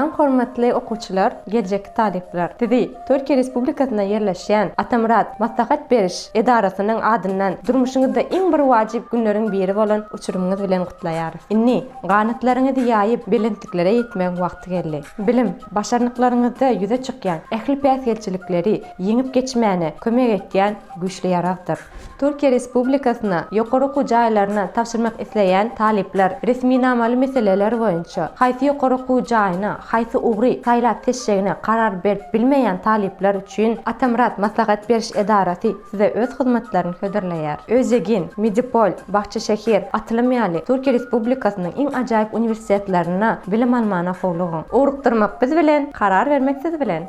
Salam hormatly okuwçylar, geljekki talyplar! Sizi Türkiýe Respublikasynda ýerleşýän Atamyrat maslahat beriş edarasynyň adyndan durmuşyňyzda iň bir wajyp günleriň biri bolan uçurymyňyz bilen gutlaýarys. Indi ganatlaryňyzy ýaýyp belentliklere ýetmegiň wagty geldi. Bilim, başarnyklaryňyzda ýüze çykýan ähli päsgelçilikleri ýeňip geçmäne kömek etýän güýçli ýaragdyr. Türkiýe Respublikasyna ýokary okuw jaýlaryna tabşyrmak isleýän talyplar resminamaly meseleler boýunça haýsy ýokary okuw jaýyna, haýsy ugry saýlap seçjegine karar berip bilmeýän talyplar üçin Atamyrat maslahat beriş edarasy size öz hyzmatlaryny hödürleýär. Özegin, Medipol, Bahçeşehir, Atylym ýaly Türkiýe Respublikasynyň iň ajaýyp uniwersitetlerinde bilim almana howlugyň. Ugrukdyrmak biz bilen, karar bermek siz bilen!